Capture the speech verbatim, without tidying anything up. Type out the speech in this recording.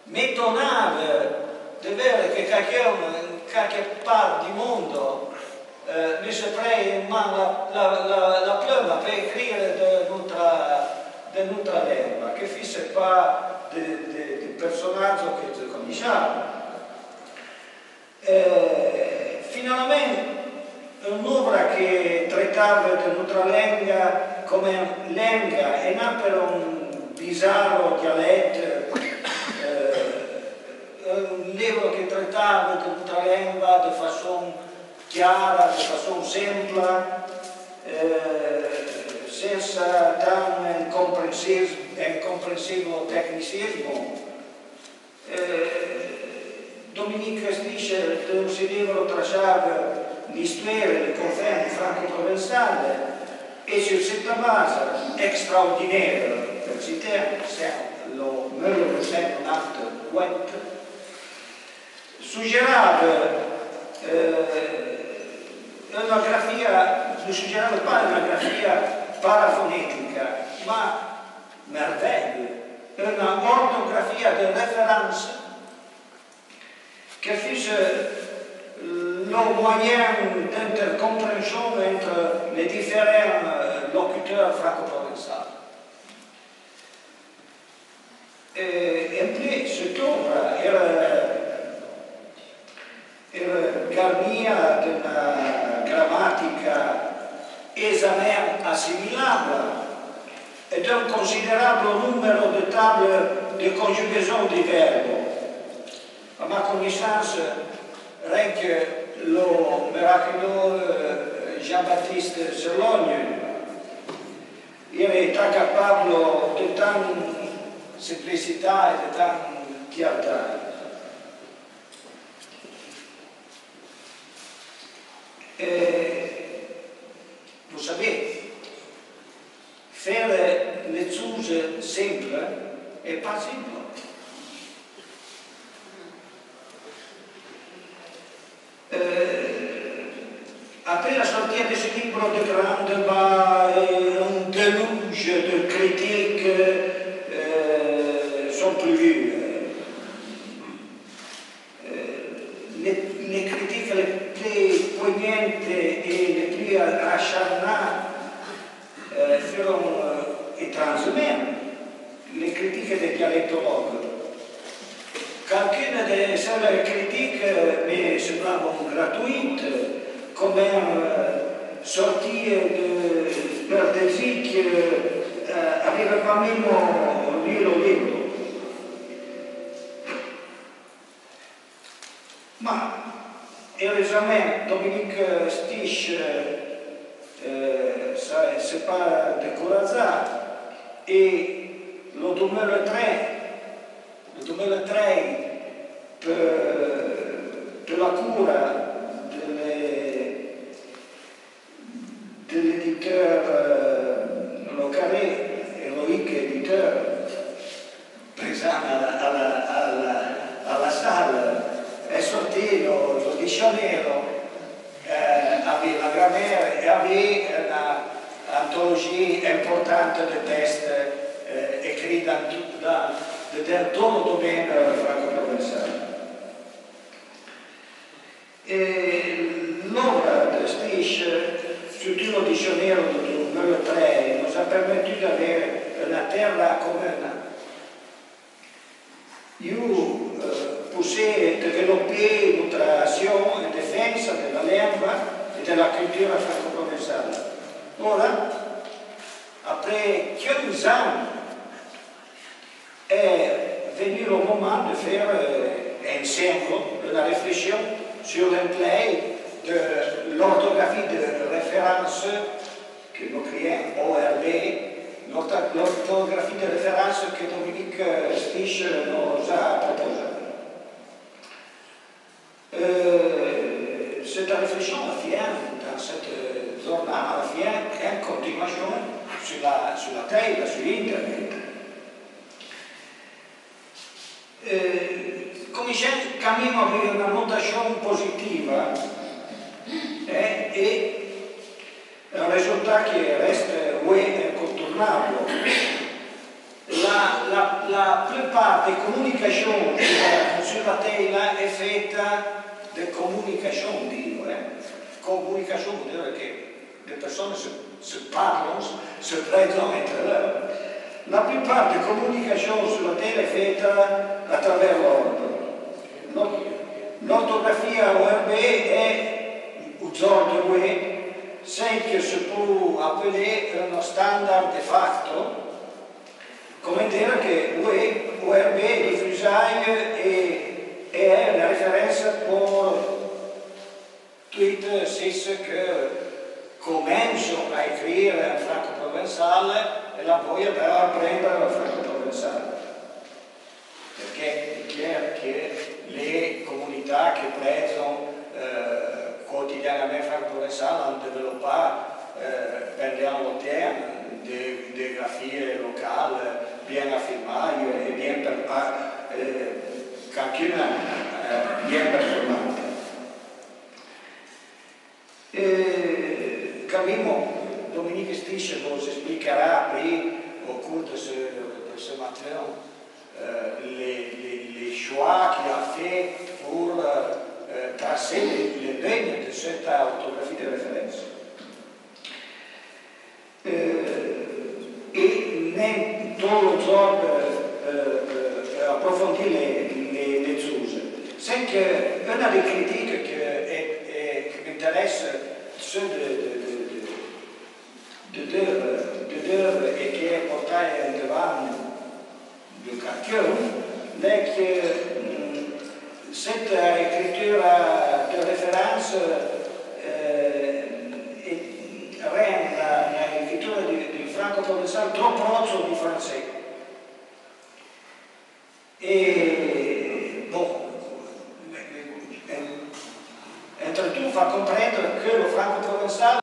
M'étonave de vère que qualqu'un, en qualque part du mondo, eh, mèsse prèi en man la, la, la, la pleuma per écrire de noutra, de noutra lenga, que fisse pa de, de, de personadzo que se conochave. Eh, finalment, un'ovra que traitave de noutra lenga comme lenga e non per un bizarro dialetto, eh, un livro que traitave de noutra lenga de façon chiara, de façon sempla, eh, sensa tan incomprensivo, incomprensivo tecnicismo. Eh, Dominique Stich, dedeun se livro, traçave l'istoire de confin franco-provençal, e sur cette base extraordinaire, per citar lo meuleroussin nonanta-uet, suggerave, eh, una grafia, ne suggerave pa una grafia parafonetica, ma merveille, una ortografia de référence que fusse lo moyen d'intercompréhension entre les différents, euh, locuteurs franco-provençaux. E, en plus, cette ovra era, era garnia d'una gramatica aisément assimilable et d'un considérable nombre de tables de conjugaison du verbe. À ma connaissance, rien que lo miraculeux Jean-Baptiste Cerlogne, il est incapable de tant simplicité et de tant clarté. Et vous savez, faire les choses simples est pas simple. Euh, après la sortie de ce livre de grande, bah, euh, un déluge de critiques, euh, sont prévues. Euh, les, les critiques les plus poignantes et les plus acharnées, euh, furent, euh, étrangement les critiques des dialectologues. Quelqu'une de ces critiques, euh, me semblave gratuite, comme, euh, sortie de, per des gens que, euh, avaient pas même lu le livre. Ma, heureusement, Dominique Stich, euh, s'est, s'est pas découragé, et le deux mille treize, le deux mille treize, per, per la cour de le de l'éditeur, euh, Le Carré, héroïque éditeur, présent à la, à la, à la, à la salle, est sorti le, le dictionnaire, euh, avec la grammaire et avec, euh, l'anthologie importante de textes, euh, écrits dans tout, dans, de, dans tout le domaine, euh, franco-provençal. E l'ovra de Stich, surtout le dictionnaire de deux mille treize, nous a permettu d'avoir una terra comuna. Iù, euh, poussé développer notre action en défense de la langue et de la culture franco-provençale. Ora, après quinze ans, est venu le moment de faire, euh, ensemble une réflexion sur l'emploi de l'orthographie de référence que nous crions O R V, l'ortho-, l'orthographie de référence que Dominique, euh, Stich nous a proposée. Euh, cette réflexion, enfin, dans cette, euh, journée, enfin, est en continuation sur la, sur la télé, sur Internet. Euh, comme j'ai quand même eu une notation positive, hein, et un résultat qui reste, oui, incontournable. La La, la plupart de comunicachón sur, sur la tèla è fèta de comunicachón, digo, eh. Comunicachón vol dire que de personne se, se parlon, se prèdzon entre lor. La plupart de comunicachón sur la tèla è fèta a travers l'orbe. L'or-, l'ortografia O R B è, o dzor de voué, celle que se peut appeler un standard de facto, comme dire que voué, O R B è difusà è, è è una référence pour tuit sèi que comenchon a écrire en francoprovençal è l'an voia de aprendre el francoprovençal. Perché è clèr que le comunità que prèdzon, eh, quotidianament francoprovençal an developà, eh, pendant lo temps de, de grafie locale bien afirmà è bien per, eh, qualcuna, eh, bien performante. Eh, Camimo, Dominique Stich vos explicarà aprì, au cours de ce, de ce matin, eh, les, les, les choix qu'il a fait pour, eh, tracer les, les lignes de cette orthographie de référence. Eh, è nen tot lo dzor, eh, eh, eh, aprofondì le, le, le dzuse. Sèn que una de critiche que, eh, eh, que m'interesse, ce de, de, de, de, de dire, de dire è que è portà endevant de qualqu'un, l'è que, mm, cette écriture de référence, eh, è rend la, la écriture du, du francoprovençal trop proche du français. È, bon, eh, eh, entre tout, fa comprendre que le francoprovençal